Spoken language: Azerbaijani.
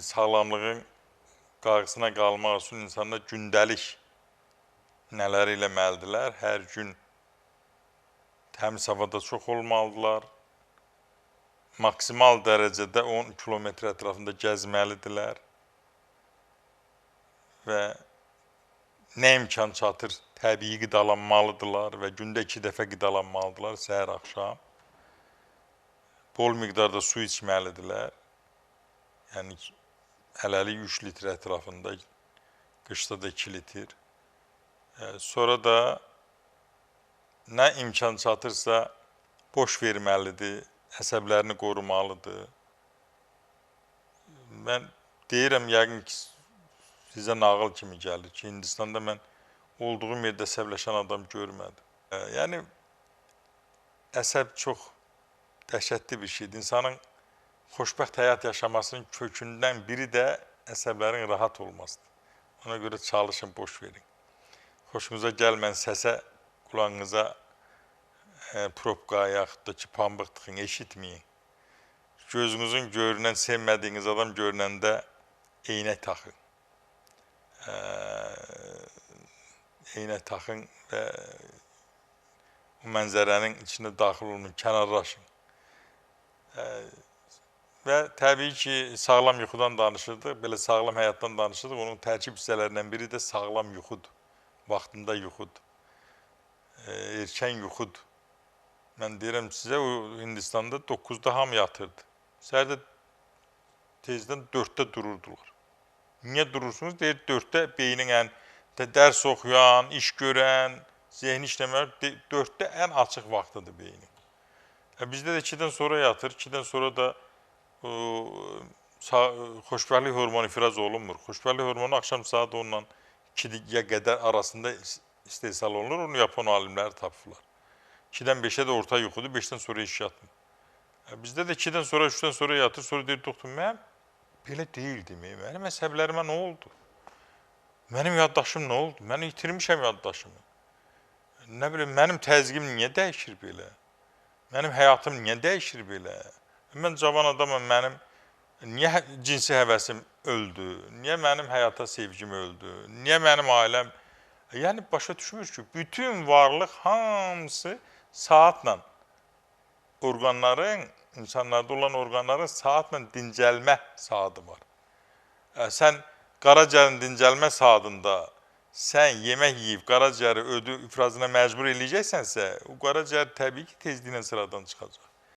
Sağlamlığın qarşısına qalmaq üçün insanlar gündəlik nələr eləməlidirlər? Hər gün təmiz havada çox olmalıdırlar. Maksimal dərəcədə 10 kilometr ətrafında gəzməlidirlər. Və nə imkan çatır, təbii qidalanmalıdırlar və gündə 2 dəfə qidalanmalıdırlar, səhər, axşam. Bol miqdarda su içməlidirlər. Yəni, hələlik 3 litr ətrafında, qışda da 2 litr. Sonra da nə imkan çatırsa boş verməlidir, əsəblərini qorumalıdır. Mən deyirəm, yəqin ki, sizə nağıl kimi gəlir ki, Hindistanda mən olduğum yerdə əsəbləşən adam görmədim. Yəni, əsəb çox dəhşətli bir şeydir. İnsanın xoşbəxt həyat yaşamasının kökündən biri də əsəblərin rahat olmasıdır. Ona görə çalışın, boş verin. Xoşunuza gəlməyən səsə qulağınıza probka yaxud da ki, pambıq tıxın, eşitməyin. Gözünüzün görünən, sevmədiyiniz adam görünəndə eynək taxın. Eynək taxın və o mənzərənin içində daxil olmayın, kənarlaşın. Və təbii ki, sağlam yuxudan danışırdıq, belə sağlam həyatdan danışırdıq. Onun tərkib hissələrindən biri də sağlam yuxudur, vaxtında yuxudur, erkən yuxudur. Mən deyirəm sizə, o Hindistanda 9-da hamı yatırdı. Səhər də tezdən 4-də dururdular. Niyə durursunuz? Deyir, 4-də beynin ən dərs oxuyan, iş görən, zehni işləmə, 4-də ən açıq vaxtıdır beynin. Bizdə də 2-dən sonra yatır, 2-dən sonra da xoşbəxtlik hormonu ifraz olunmur. Xoşbəxtlik hormonu axşam saat 10-dan 2-yə qədər arasında istehsal olunur, onu Yapon alimləri tapıblar. 2-dən 5-ə də orta yuxudur, 5-dən sonra iş yatmır. Bizdə də 2-dən sonra, 3-dən sonra yatır, sonra deyir, doktor, mən belə deyildim, mənim əsəblərimə nə oldu? Mənim yaddaşım nə oldu? Mən itirmişəm yaddaşımı. Nə bilim, mənim təzyiqim niyə dəyişir belə? Mənim həyatım niyə dəyişir belə? Mən cavan adamam, mənim niyə cinsi həvəsim öldü? Niyə mənim həyata sevgim öldü? Niyə mənim ailəm? Yəni, başa düşmür ki, bütün varlıq hamısı saatla orqanların, insanlarda olan orqanların saatla dincəlmə saatı var. Sən qaraciyərin dincəlmə saatında sən yemək yeyib qaraciyəri ödü ifrazına məcbur eləyəcəksənsə, o qaraciyər təbii ki, tezliklə sıradan çıxacaq.